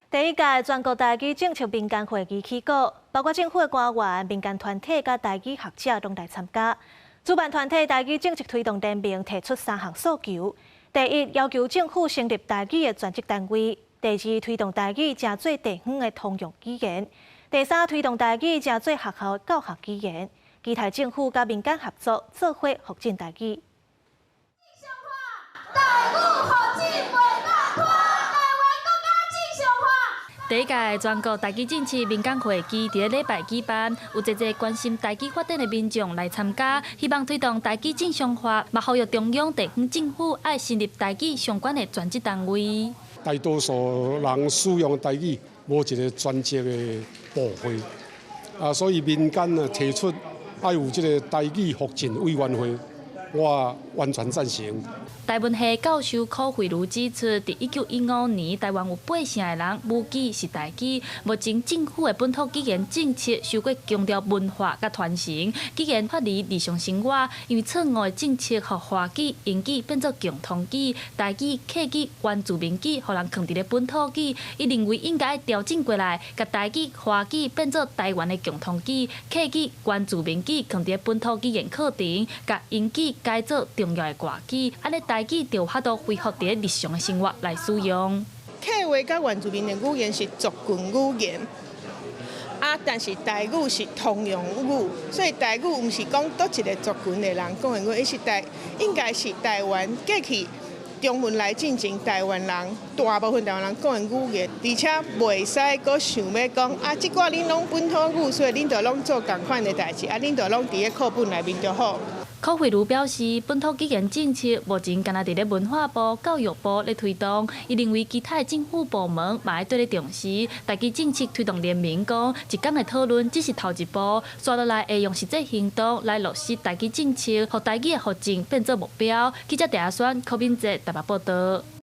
第一屆全國台語政策民間會議起鼓，包括政府的官員、民間團體佮台語學者攏來參加。主辦團體台語政策推動聯盟提出三項訴求：第一，要求政府成立台語的專職單位；第二，推動台語成做地方的通用語言；第三，推動台語成做學校的教學語言。期待政府佮民間合作，做伙復振台語。台語復振袂當拖，台灣國家正常化。第一屆全國台語政策民間會議佇咧禮拜舉辦，有濟濟關心台語發展的民眾來參加，希望推動台語正常化，嘛呼籲中央地方政府愛成立台語相關的專職單位。大多數人使用台語無一個專職的部會，啊，所以民間啊提出愛有這個台語復振委員會，我完全贊成。台文系教授柯惠如指出，佇1915年，台灣有八成的人母語是台語。目前政府的本土語言政策傷過強調文化佮傳承，語言脫離日常生活，因為錯誤的政策，予華語、英語變做共通語，台語、客語、原住民語，予人囥佇咧本土語。伊認為應該調整過來，共台語、華語變做台灣的共通語，客語、原住民語囥佇咧本土語言課程，共英語改做重要的外語，按呢台語就有法度恢復佇咧日常的生活來使用。客話佮原住民的語言是族群語言，啊，但是台語是通用語，所以台語毋是講佗一个族群的人講的語，伊是台應該是台灣過去中文來進前台灣人大部分台灣人講的語言，而且袂使閣想欲講啊，這寡恁攏本土語，所以恁就攏做仝款的代誌，啊，恁就攏佇咧課本內面就好。柯惠如表示，本土語言政策目前干焦佇咧文化部、教育部咧推動，伊認為其他的政府部門嘛愛對咧重視。台語政策推動聯盟講，一工的討論只是頭一步，紲落來會用實際行動來落實台語政策，予台語的復振變做目標。記者鄭阿宣、柯敏哲台北報導。